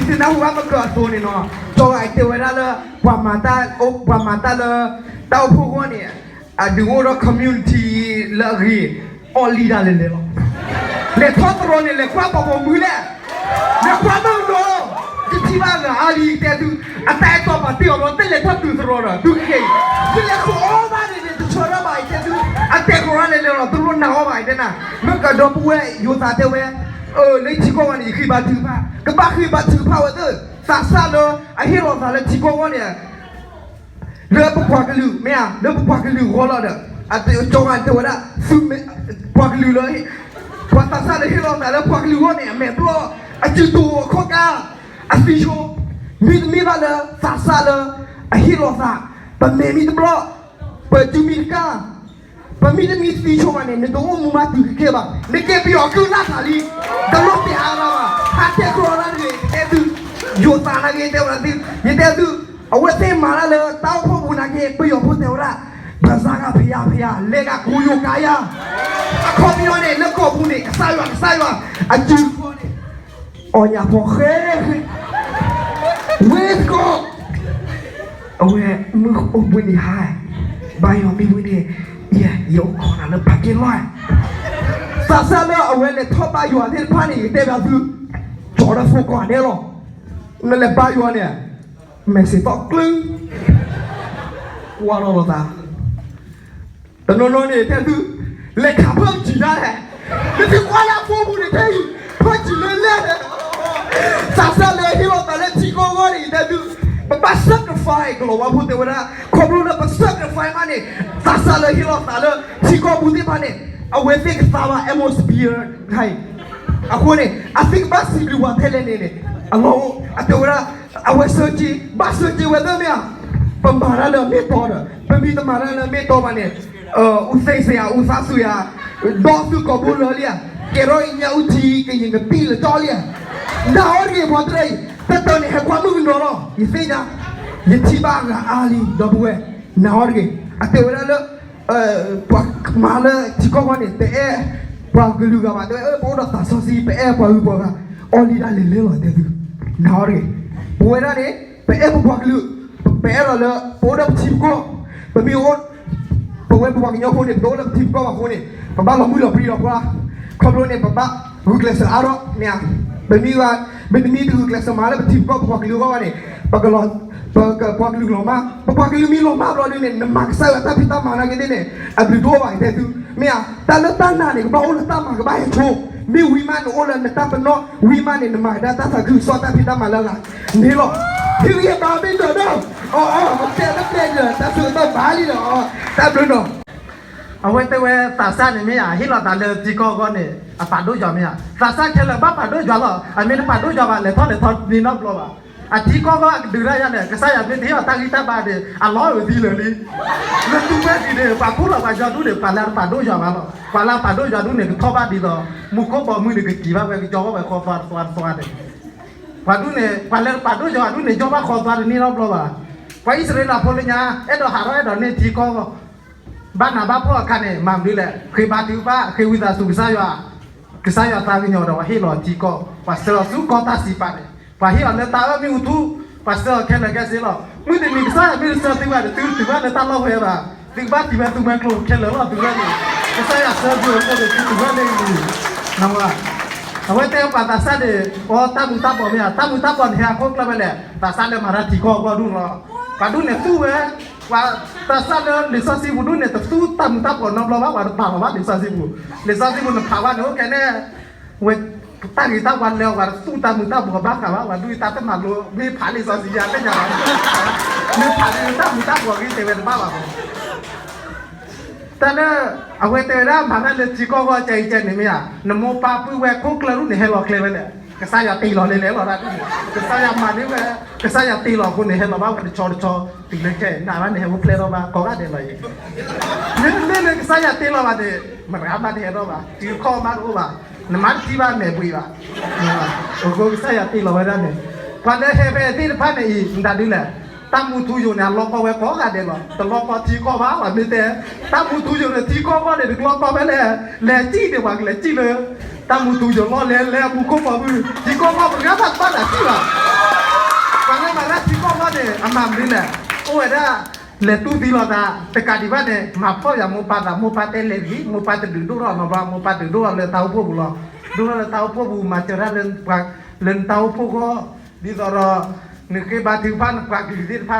သုနၢ်ဟူဘၣ်မ့ၢ်ကၢအသိးန့ၣ်နီၤ, ကၠီဂၤတဲဝဲဒၣ်လၢ ပှၤမၤတၢ်အိၣ် ပှၤမၤတၢ်လၢ တၢ်အိၣ်ဖှိၣ်အဂီၢ်န့ၣ် အဒုးအိၣ်ဒီး community လၢအဂ့ၤ အီၣ်လံတၢ်လဲၤလဲၤလီၤ. လဲၤထီၣ်သရိာ်န့ၣ် လဲၤကွၢ်ပှၤပိာ်မုၣ်လဲၣ်, လဲၤကွၢ်မုၢ်နီၤ, ယထံၣ်ဘၣ်ဂၤအါလံ တဲသု, အတၢ်အဲၣ်တီပာ်တ့ၢ်အီၤဘျီ တလဲၤထီၣ်တုၤသရိာ်ဒီး သုကက့ၤအံၤ, ယလဲၤဃီၤအီၣ်ဘၣ်န့ၣ်န့ၣ် တဆၢထၢၣ်ဘၣ်အံၤ တဲသု, အတဲာ်ကရီလဲၤလဲၤလီၤ တလိၣ်နာ်အီၣ်ဘၣ်အံၤ တဲနၤ, မ့ၢ်ကဒီပုၢ်ဝဲၢ်ယိၤသးတဲဝဲ လၢယထံကီၢ်ဝဲန့ၣ် ယဃ့ဘါထုကဖၣ်, ကဘၣ်ဃ့ဘါထုကဖၣ်ဝဲသ့ၣ်, သးစၢ်လၢအဟ့ၣ်လီၤသးလၢထံကီၢ်အဂီၢ်န့ၣ် လၢပပှၤကလုာ် မ့ၢ်ဧါ, လၢပပှၤကလုာ်အဂီၢ်လီၤဒီး အတဲကၠီဂၤတဲဝဲဒၣ် သုမ့ၢ် ပှၤကလုာ်လၢ ပှၤသးစၢ်လၢဟ့ၣ်လီၤသးလၢပှၤကလုာ်အဂီၢ်န့ၣ် အမဲာ်ဘျီၣ် အစုတိၤအခီၣ်ကါ အသံဆိ, မ့တမ့ၢ်ဘၣ်လၢသးစၢ်လၢအဟ့ၣ်လီၤသး ပမဲာ်မ့ၢ်တဘျီၣ် ပစုမ့ၢ်တကၢ် ပမ့ၢ်တမ့ၢ်သံဆိဘၣ်န့ၣ် နတအိၣ်မူမးတုၤကကဲဘၣ်, နကဲပယီၤကုၢ်လၢ်သးလံ, တလိၣ်တဲအါတၢ်ဘၣ်, ဟးတဲကြၢးတၢ်တဂ့ၤ တဲသု, ယိၤသးနာ်က့ တဲဝဲဒၣ်သု, ယတဲသု, အဝဲသ့ၣ်မၤတၢ်လၢတၢ်အိၣ်ဖှိၣ်ပူၤနာ်က့ ပယီၤဖိတဲဝဲဒၣ်, ဘၣ်ဆၣ်ဂၤဖယါဖယါ လဲၤဂၤကိယိၤကါယါ, အခီပညီန့ၣ် လၢကီၢ်ပူၤန့ၣ် ကစၢ်ယွၤ ကစၢ်ယွၤ, အစုဃီန့ၣ် အီၣ်ညၣ်ဖီဃဲ ဝ့ၢ်သကိး အဝဲမုၢ်အိၣ်ဘှံးနံၤဟါ, ဘါယွၤမ့ၢ်ဝံၤန့ၣ်, ယဲ ယအိၣ်ခိးနၤလၢပၢ်က့လီၤ, သးစၢ်လၢအဝဲလဲၤထီၣ်ဘါယွၤသ့ၣ်တဖၣ်န့ၣ် ယတဲဘၣ်သု, ကၠီဒီးဖိကိးဂၤဒဲးလီၤ, နလဲၤဘါယွၤန့ၣ်, မဲာ်စ့ၢ်သီၣ်ကျု, ကွၢ်လီၤလိာ်သး တနီၤနီၤန့ၣ် တဲသု, လဲၤခးဖၢၣ်စံၤဒၣ်လဲၣ်, နသုကွၢ်လၢအဖိပူၤန့ၣ် တဲအံၤ, ဖၢၣ်စံၤလၢလဲၣ်လဲၣ်, သးစၢ်လၢဟ့ၣ်လီၤသးလၢထံကီၢ်အဂီၢ်န့ၣ် တဲသု, ပဘၣ် sacrifice ကလီၤဝါဖိတဲဝဲဒၣ်, ခီဖျိလၢပ sacrifice မးန့ၣ်, သးစၢ်လၢဟ့ၣ်လီၤသးလၢထံကီၢ်ပူၤသ့ၣ်တဖၣ်န့ၣ်, အဝဲသ့ၣ်ကသါဘၣ် atmosphere အဃိန့ၣ် အသုကဘၣ်စံးဘျုးပှၤထဲလဲၣ်န့ၣ်န့ၣ်, အလီၢ်အိၣ် အတဲဝဲဒၣ်, အဝဲဆၢက့ၤ ဘၣ်ဆၢက့ၤဝဲသ့ၣ်မ့ၢ်ဧါ, ပမၤတၢ်လၢအမ့ၢ်တီဒီး ပမ့ၢ်တမၤတၢ်လၢအမ့ၢ်တီဘၣ်န့ၣ်, အူသ့စ့ဧါ အူသးစူၤဧါ, ဒီးသုကိာ်ဘိလၢလံဧါ, ကဲထီၣ်အံၤညၣ်အူထံ ကယံၤကပံၣ်လၢကၠီလံဧါ, နာ်အီၤတဂ့ၤ ပှၤတရၢအံၤ, တတၢၢ်န့ၣ် ဟဲကွၢ်မုၢ်ကနီၤလီၤ, ယသ့ၣ်ညါ, ယထံၣ်ဘၣ်ဂၤအါလံ ဒီပုၢ်ဝဲၢ်, နာ်အီၤတဂ့ၤ, အတဲဝဲဒၣ်လၢ ပှၤမၤလၢထံကီၢ်အဂီၢ်န့ၣ် တအဲၣ်ပှၤကလုာ်ဂၤဘၣ်, တဲဝဲ ပအိၣ်ဒီးသးစီဆှံ ပအဲၣ်ပှၤဂုၤပှၤဂၤ, အီၣ်လံတၢ်လဲၤလဲၤလီၤ တဲသု, နာ်အီၤတဂ့ၤ, ပဝဲဒၣ်န့ၣ် ပအဲၣ်ပပှၤကလုာ်, ပအဲၣ်လီၤလၢ ပအိၣ်ဒီးပထံပကီၢ်, ပမ့ၢ်အိၣ် ပဝဲပပှၤကညီဖိန့ၣ် ပတအိၣ်လၢပထံပကီၢ်ဘၣ်အဃိန့ၣ်, ပဘၣ်လီၤမုၢ်လီၤပြံလီၤပှၤ, ခီဖျိန့ၣ် ပဘၣ်ဂုာ်ကျဲးစၢးအါထီၣ်န့ၣ်ဧါ, ပမ့ၢ် ပတမ့ၢ်တဂုာ်ကျဲးစၢးမၤလၢပထံပကီၢ်ပပှၤကလုာ်အဂီၢ်ဘၣ်န့ၣ်, ပကလီၤ ပကပှၤကလုာ်လီၤမၢ်, ပပှၤကလုာ်မ့ၢ်လီၤမၢ်ဘျီဒုန့ၣ် နမၤကစၢ်ယွၤတၢ်ဖံးတၢ်မၤနာ်က့သ့ၣ်န့ၣ် အဘျုးတအိၣ်ဘၣ်တဲသု, မ့ၢ်ဧါ, တၢ်လၢတၢ်နာ်န့ၣ် ကဘၣ်အိၣ်လၢတၢ်မၤကဘၣ်ဟဲဆိ, မ့ၢ်ဝံၤမးန့ၣ်အိၣ်လၢနတၢ်ပနီၣ်, ဝံၤမးန့ၣ် နမၤကဒါတၢ်သးခုကစီၣ်တၢ်ဖံးတၢ်မၤလၢအဂၤန့ၣ်လီၤ, ဟ့ၣ်ဂံၢ်ဟ့ၣ်ဘါမ့ၢ်တၢ်ဒီး, အီ အီ ပတဲလၢပျဲၢ်ဒီး တၢ်ဆၢကတီၢ်ဘၣ်လံဒီး, တၢ်ဘျုးနီၤ အဝဲတဲဝဲသးစၢ်န့ၣ်မ့ၢ်ဧါ, ဟ့ၣ်လီၤသးလၢထံကီၢ်အဂီၢ်န့ၣ် အပာ်ဒိၣ်ယွၤမ့ၢ်ဧါ, သးစၢ်ခဲလၢာ်ဘၣ်ပာ်ဒိၣ်ယွၤလီၤ, အမ့ၢ်တပာ်ဒိၣ်ယွၤဘၣ် လဲၤထီၣ်လဲၤထီန့ၣ်နီတဘျီဘၣ်, အထံကီၢ်အဂီၢ်အကဒုးတၢ်ယၤန့ၣ် ကစၢ်ယွၤမ့ၢ်တဟ့ၣ်အီၤတၢ်ဂံၢ်တၢ်ဘါဒီး အလီၢ်အိၣ်သံလၢာ်လံ, လၢသုဝဲဒ်န့ၣ် ပှၤခိၣ်လီၤပှၤယီၤဒူၣ်န့ၣ် ပှၤလၢတပာ်ဒိၣ်ယွၤဘၣ်လီၤ, ပှၤလၢပာ်ဒိၣ်ယွၤဒူၣ်န့ၣ် ကထီၣ်ဘၣ်ဒ်သိး မူခိၣ်ဘီမုၢ်န့ၣ် ကက့ၤဘၣ်ဝဲ ကယီဘၣ်ဝဲဃီသွါတသွါတသွါန့ၣ် ပှၤဒူၣ်န့ၣ် ပှၤလၢပာ်ဒိၣ်ယွၤဒူၣ်န့ၣ် ယီၣ်ဘၣ်ဃီသွါတန့ၢ်နီတဘျီဘၣ်. ပှၤအံၣ်စရ့လးဖိလၢညါ အဲၣ်ဒိးဟးထီၣ်အဲၣ်ဒိးန့ၢ်ထံကီၢ် ဘၣ်နးဘၣ်ဖှီၣ်အခါန့ၣ် မၤမနုၤလဲၣ်, ဃ့ဘါထုကဖၣ် ဃ့ဝံသးစူၤကစၢ်ယွၤ, ကစၢ်ယွၤသးကညီၤဒီး ပှၤဟ့ၣ်လီၤထံကီၢ် ပှၤဆှၢအီၤဆူကီၢ်တၢ်စံးပာ်န့ၣ်, ပှၤဟ့ၣ်အီၤလၢတၢ်အၢၣ်မ့ၣ်အူထူ, ပှၤဆှၢအီၤခဲလၢာ်ခဲဆ့လီၤ. မုၢ်တနံၤကစၢ်ယွၤမ့ၢ်တဆှၢသုဘၣ်ဒီး သုတတုၤဘၣ်လၢတၢ်လီၢ်ဝဲဘၣ်. သုကဘၣ်ထံၣ်ဝဲသူမှဲကျိၤခဲလၢာ်လီၤ သုဝဲန့ၣ်, ကစၢ်ယွၤဆှၢသုအဃိန့ၣ် သုတုၤဘၣ်လၢအံၤ အဝဲတဲပှၤသးစၢ်န့ၣ် အီတၢ်မူၤတၢ်ဘှီးမ့ၢ်ဧါ, တၢ်မူၤတၢ်ဘှီးန့ၣ် ဟဲအခိၣ်ကျၢၢ်ဖဲလဲၣ်, သးစၢ်လၢမၤတၢ်ထံကီၢ်အဂီၢ်ဒူၣ်လီၤ. ပှၤဒူၣ်န့ၣ်သူဝဲ, ပှၤသးစၢ်လၢလံာ်စီဆှံပူၤဒူၣ်န့ၣ် တသူတၢ်မူၤတၢ်ဘှီးနီတဘျီဘၣ်, ပှၤတပာ်လီၤဘၣ်လံာ်စီဆှံပူၤ, လံာ်စီဆှံပူၤန့ၣ်ဖးဝဲန့ၣ် အိၣ်ကဲန့ၣ် ဝဲတၢ်ဂ့ၤတၢ်ဝါလၢအဝဲတသူတၢ်မူၤတၢ်ဘှီးဘၣ်ဃးဘၣ်, ပှၤဒူၣ်တၢ်တမၤလိ, မ့ၢ်ဖးလံာ်စီဆှံယါသ့ၣ်ညါဘၣ်, မ့ၢ်ဖးလံာ်တၢ်မူၤတၢ်ဘှီးဂ့ၤတဲဝဲတဘၣ်ဘၣ်မး တၢ်လၢ အဝဲတဲဝဲဒၣ် မၤတၢ်လၢထံကီၢ်ဂီၢ်ကဲအံၤကဲန့ၣ်မ့ၢ်ဧါ, နမိၢ်ပၢ်ပုၢ်ဝဲၢ်ခိၣ်ကျၢၢ်ဒူၣ်န့ၣ် ဟဲလီၤကျဲဝဲလဲၣ်, ကစၢ်ယွၤတ့လီၤလဲၤလဲၤလီၤတၢ်ဒူၣ်န့ၣ်, ကစၢ်ယွၤမၤန့ၢ်ဝဲ, ကစၢ်ယွၤတ့လီၤအဃိန့ၣ် ဟဲလီၤဘၣ်ဝဲတဆီတဆီ, တုၤလၢခဲအံၤ နးဘၣ်န့ၣ် ဟဲအိၣ်ဖျဲၣ်ထီၣ်ဘၣ် ကိးဂၤဒဲးလီၤအံၤ, မ့မ့ၢ်လၢကစၢ်ယွၤတ့လီၤဘၣ်န့ၣ် မတၤဘၣ်တဟဲထီၣ်ဘၣ်, တုၤခီၣ်ဘၣ်တအိၣ်ဘၣ်, နမါတထံၣ်ဘၣ်မဲာ်ဘှံးဘၣ် အဃိကစၢ်ယွၤတ့လီၤဝဲဒၣ်န့ၣ်, ပှၤလၢဟဲဖဲသ့ၣ်တဖၣ်န့ၣ်အံၤ မတၤဒ်လဲၣ်, တၢ်မူထူယိာ်န့ၣ် အလီၢ်ကီဝဲကိးဂၤဒဲးလီၤ, တလီၢ်ကီထံကီၢ်ဘၣ် ပှၤမ့ၢ်တဲ, တၢ်မူထူယိာ်န့ၣ် ထံကီၢ်ဂီၢ်န့ၣ် တလီၢ်ကီဖဲလဲၣ်, လဲၤစံၣ်န့ၣ် ပှၤကလဲၤစံၣ်လၢ တၢ်မူထူယိာ်လီၢ်လဲၤလဲၤမူခိၣ်ဘီမုၢ်, ထံကီၢ်ဂီၢ်ပှၤဂၤဘၣ်တဘၣ်လၢစံၣ်ဘၣ် ပှၤလၢမၤတၢ်ထံကီၢ်အဂီၢ်န့ၣ် အမၤမနုၤလဲၣ်, အိၣ်ဝဲဒၣ် လဲၤတူၢ်သံလိာ်သး တကးဒံးဘၣ်န့ၣ် မၤဖှီၣ်ယၤမိၢ်ပၢ်သး, မိၢ်ပၢ်တဲလဲၤတဂ့ၤ, မိၢ်ပၢ်တဒုးဒိၣ်ထီၣ်နီတဘျီ, မိၢ်ပၢ်တဒုးဒိၣ်ထီၣ်လၢတၢ်အိၣ်ဖှိၣ်ပူၤလီၤ. ဒုးထီၣ်လၢတၢ်အိၣ်ဖှိၣ်ပူၤ မၤစၢၤတၢ်လၢပှၤ လၢနတၢ်အိၣ်ဖှိၣ်အဂီၢ်, ဒ်သိးဒီး နဃ့ဘါထုကဖၣ်နပှၤကလုာ်သ့ၣ်တဖၣ်မ့ၢ်ဧါ.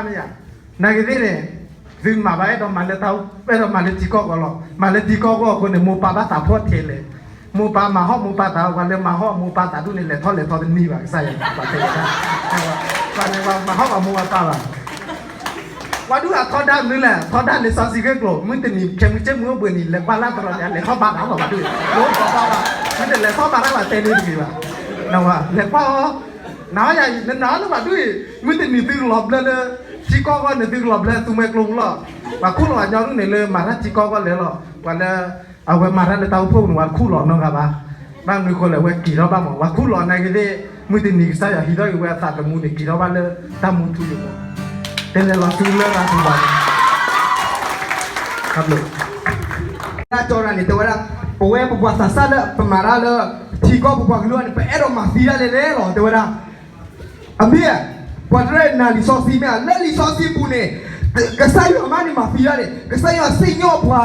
နာ်က့သ့ၣ်န့ၣ် သုမၤဘၣ် အဲၣ်ဒိးမၤလၢတၢ်အိၣ်, အဲၣ်ဒိးမၤလၢထံကီၢ်အဂီၢ်လီၤ. မၤလၢထံကီၢ်အဂီၢ်အဃိန့ၣ် မိၢ်ပၢ်ဘၣ်သးဖှီၣ်ထဲလဲၣ်. မိၢ်ပၢ်မၤဟီၣ်မိၢ်ပၢ်သး, ပှၤလၢမၤဟီၣ်မိၢ်ပၢ်သးဒိၣ်န့ၣ် လဲၤထီၣ်လဲၤထီတန့ၢ်ဘၣ်, ကစၢ်ယွၤပှၤတဲဝဲဒၣ်, ပှၤန့ၣ်ပှၤမၤဟီၣ်ပှၤမိၢ်ပၢ်သးဘၣ်. ပှၤဒုးအထီဒါမနုၤလဲၣ်, ထီဒါလံာ်စီဆှံဂ့ၢ်ကျိၤ, မုၢ်တနံၤခဲမုၢ်ဆ့ၣ်မုၢ်အိၣ်ဘှံးနံၤ လဲၤကွၢ်လၢ်တရီၤန့ၣ် အလဲၤထီၣ်ဘါသးလီၤ ပှၤဒုး, လၢထီဒါဘၣ်, မုၢ်တလဲၤထီၣ်ဘါသးဘၣ်တဲန့ၣ်တဂ့ၤဘၣ်, နဝဲလဲၤကွၢ်အီၤ နၤယၤအံၤ နနာ်လၢပှၤဒုးအံၤ မုၢ်တနံၤသုကလီၤဘျၢလၢ ထံကီၢ်အဂီၢ်န့ၣ် သုကလီၤဘျၢသူမှဲကျိပူၤလီၤ. ပှၤခူၣ်လီၤအညီဒုးန့ၣ်လၢမၤတၢ်ထံကီၢ်အဂီၢ်လဲၤလီၤ. ပှၤလၢ အဝဲမၤတၢ်လၢတၢ်အိၣ်ဖှိၣ်ပူၤန့ၣ် ပှၤတခူၣ်လီၤနီတဂၤဘၣ်. ဘၣ်မနုၤဃိလဲၣ် အဝဲက့ၤထီၣ်ဘၣ်မး, ပှၤခူၣ်လီၤနာ်က့သ့ၣ် မုၢ်တနံၤကစၢ်ယွၤဟံးထီၣ်က့ၤဝဲအသးသမူန့ၣ် က့ၤထီၣ်ဘၣ်လၢတၢ်မူထူယိာ်မး, တဲလဲၤလီၤဆူလရာ်ပူၤဘၣ်န့ၣ် တၢ်ကၠီတၢ်န့ၣ် တဲဝဲဒၣ် ပဝဲပပှၤသးစၢ်လၢပမၤတၢ်လၢ ထံကီၢ်ပပှၤကလုာ်အဂီၢ်န့ၣ် ပအဲၣ်ဒိးမၤသံတၢ်လဲၣ်လဲၣ်လီၤ တဲဝဲဒၣ်. အမ့ၢ် ပှၤတရၢၢ်နာ်လံာ်စီဆှံမ့ၢ်ဧါ, လၢလံာ်စီဆှံပူၤန့ၣ် ကစၢ်ယွၤမးန့ၣ်မၤသံတၢ်န့ၣ် ကစၢ်ယွၤစံၣ်ညီၣ်ပှၤ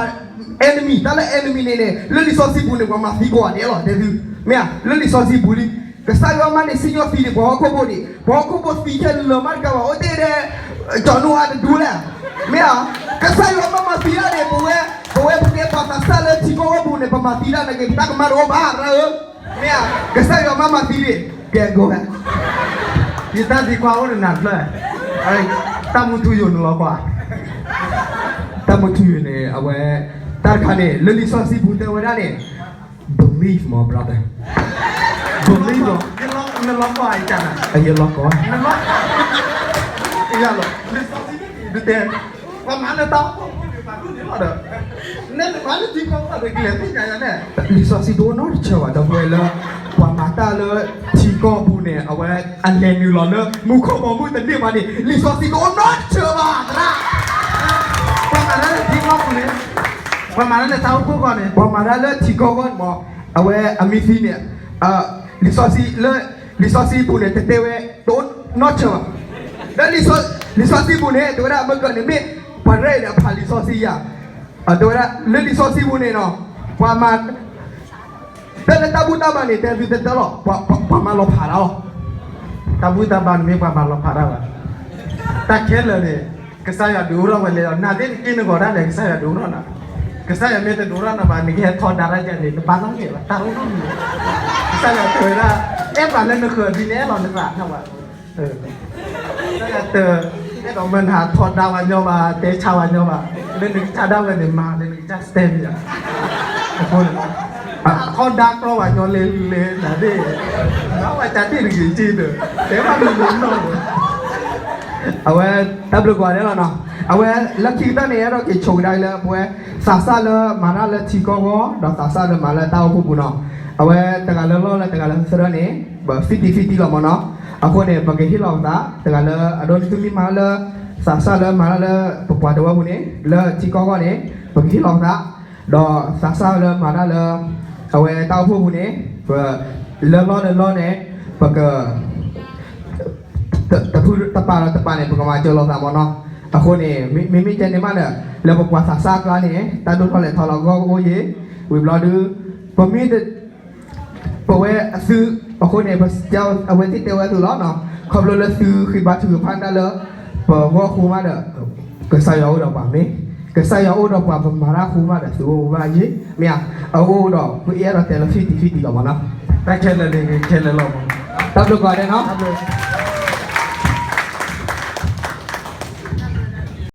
enemy, တၢ်လၢ enemy န့ၣ်န့ၣ် လၢလံာ်စီဆှံပူၤန့ၣ် ပှၤမၤသံကိးဂၤဒဲးလီၤ တဲသု, မ့ၢ်ဧါ, လၢလံာ်စီဆှံပူၤလံ. ကစၢ်ယွၤမးန့ၣ် စံၣ်ညီၣ်သံန့ၣ် ပှၤဟီၣ်ခိၣ်ဖိန့ၣ် ပှၤဟီၣ်ခိၣ်ဖိသံခဲလၢာ်မးတကးဘၣ် အိၣ်တ့ၢ်ဒဲး ကၠီၤနိအၤတဒူလဲၣ်, မ့ၢ်ဧါ, ကစၢ်ယွၤမးမၤသံတၢ်န့ၣ် ပဝဲ ပဝဲပကဲပှၤသးစၢ်လၢထံကီၢ်ဝဲပူၤန့ၣ် ပမၤသံတၢ်နာ်က့ ပတၢ်ကမၣ်တအိၣ်ဘၣ် ရၢဧၢ မ့ၢ်ဧါ, ကစၢ်ယွၤမးမၤသံန့ၣ် ကဲကိးဝဲ, ယတၢ်သံကွၢ်အိၣ်ဒီးနၤတဖျၢၣ်, တၢ်မူထူယိာ်န့ၣ်လီၤကွၢ်, တၢ်မူထူယိာ်န့ၣ် အဝဲ တၢ်တခါန့ၣ် လၢလံာ်စီဆှံပူၤတဲဝဲဒၣ်န့ၣ် believe မး brother, believe လီၤ, နလီၤကွၢ်အံၤတၢ်, အယလီၤကွၢ်, နလီၤ, ယလီၤ, လံာ်စီဆှံဒုးတဲ ပှၤမၤလၢတၢ်အိၣ်ဖှိၣ်န့ၣ် ဘၣ်ဒိၣ်န့ၣ်လီၤဒီး, နဲနမၤလၢထံကီၢ်အဂီၢ်ဒီး ကလဲၤသ့ၣ်ညါယၤလဲၣ်, လံာ်စီဆှံတအိၣ်နီတဆၢဘၣ် ဒီပုၢ်ဝဲၢ်လၢ ပှၤမၤတၢ်လၢထံကီၢ်ပူၤန့ၣ် အဝဲအလဲၤနုာ်လီၤလၢမူခိၣ်ဘီမုၢ်တန့ၢ်ဘၣ်န့ၣ် လံာ်စီဆှံတအိၣ်နီတဆၢဘၣ်သရၣ်, ပှၤမၤတၢ်လၢထံကီၢ်ပူၤန့ၣ်, ပှၤမၤတၢ်လၢတၢ်အိၣ်ဖှိၣ်အဂီၢ်န့ၣ်, ပှၤမၤတၢ်လၢထံကီၢ်အဂီၢ်န့ၣ်မး, အဝဲအမံၤသံန့ၣ် လံာ်စီဆှံလၢ လံာ်စီဆှံပူၤန့ၣ် တတဲဝဲ တအိၣ်နီတဆၢဘၣ်, လၢ လံာ်စီဆှံပူၤန့ၣ် တဲဝဲဒၣ်မ့ၢ်ကၢန့ၣ်မ့ၢ် ပှၤရဲၣ်န့ၣ် အဖးလံာ်စီဆှံယၤ, တဲဝဲဒၣ် လၢလံာ်စီဆှံပူၤန့ၣ်နီၤ, ပှၤမၤ တၢ်လၢတၢ်ဘူၣ်တၢ်ဘါန့ၣ် တဲသုတတၢ်လီၤ, ပှၤမၤလီၤဖးတၢ်လီၤ, တၢ်ဘူၣ်တၢ်ဘါန့ၣ်မ့ၢ်ပှၤမၤလီၤဖးတၢ်ဘၣ်, တၢ်ခဲလၢာ်န့ၣ် ကစၢ်ယွၤဒုးအိၣ်ထီၣ်ဝဲလဲၣ်လီၤ, နသ့ၣ်နက့ၢ်နဂီၤဒၣ်လဲာ် ကစၢ်ယွၤဒုးအိၣ်ထီၣ်နၤ, ကစၢ်ယွၤမ့ၢ်တဒုးအိၣ်ထီၣ်နၤဘၣ် နကဟဲထီဒါတၢ်ယၤန့ၣ် နဘါနီတမံၤဘၣ် တၢ်အိၣ်နီတမံၤ, ကစၢ်ယွၤတဲဝဲဒၣ် အဲၣ်ပှၤလၢနဃၢၤဒ်န့ၣ်အဲၣ်လီၤနသးထီၣ်ဘၣ် တၢ်တ အဲၣ်ဒိးမၢနၤထီဒါဝဲညီဘၣ် တဲဆါဝဲညီဘၣ်, လၢနကစၢ်ဒၣ်ဝဲန့ၣ် မၤလၢနကစၢ်စတဲမ့ၢ်ဧါ, အဃိန့ၣ် ထီဒါကျီဝဲညီလဲၤလဲၤနၤသ့ၣ်, ဘၣ်ဝဲတၢ်တ့ၢ်တဂ့ၤတ့ၢ်ဒီး တဲဘၣ်မ့ၢ်မ့ၢ်နီၢ်ဒီး အဝဲ တၢ်ဘျုးကိးဂၤဒဲးလီၤနီၤ, အဝဲလၢခံကတၢၢ်န့ၣ် အဲၣ်ဒိးက့ၤဆိကဒါလၢပဝဲ သးစၢ်လၢမၤတၢ်လၢထံကီၢ်အဂီၢ် ဒီးသးစၢ်လၢမၤလၢတၢ်အိၣ်ဖှိၣ်ပူၤနီၤ, အဝဲတဂၤလၢလီၢ်လၢတဂၤလၢသရၢန့ၣ် ပ fifty fifty လီၤမ့ၢ်နီၤ, အဃိန့ၣ် ပကဟ့ၣ်လီၤပသး တဂၤလၢအဒိနုၢ်သုမ့ၢ်မၤလၢ သးစၢ်လၢမၤတၢ်လၢပပှၤတဝၢပူၤန့ၣ် လၢထံကီၢ်အဂီၢ်န့ၣ် ပကဟ့ၣ်လီၤပသး ဒီးသးစၢ်လၢမၤတၢ်လၢ အဝဲတၢ်အိၣ်ဖှိၣ်ပူၤန့ၣ် ပ လၢလီၢ်လၢလီၢ်န့ၣ် ပက တဖုတပာ်ဒီးတပာ်န့ၣ် ပကမၤစၢၤလိာ်သးမ့ၢ်နီၤ, အဃိန့ၣ် မ့မ့ၢ်ကဲန့ၣ်မးဒီး လၢပပှၤသးစၢ်အကျါန့ၣ် တၢ်ဒိၣ်ထီၣ်လဲၤထီလီၤအဂီၢ်ကအိၣ်ယံၤ, ဝံၤဘျီဒု ပမ့ၢ် ပဝဲအသု အဃိန့ၣ် ပ အဝဲသ့ၣ်တဲဝဲအသိးလီၤနီၤ, ခီဖျိလၢသုဃ့ဘါထုကဖၣ်တၢ်လၢ ပဂီၢ်ဃိမးဒီး ကစၢ်ယွၤအိၣ်ဒီးပှၤမ့ၢ် ကစၢ်ယွၤအိၣ်ဒီးပှၤ ပမၤတၢ်ဃိမးဒီး သုအိၣ်ဘၣ်ယံၤ မ့ၢ်ဧါ, အအိၣ်ဒီး ပအဲၣ်ဒိးတဲလၢ fifty fifty လီၤမ့ၢ်နီၤ, တၢ်ခဲလၢာ်န့ၣ် ခဲလၢာ်လီၤမ့ၢ်, တၢ်ဘျုးကိးဂၤဒဲးနီၤ, တၢ်ဘျုး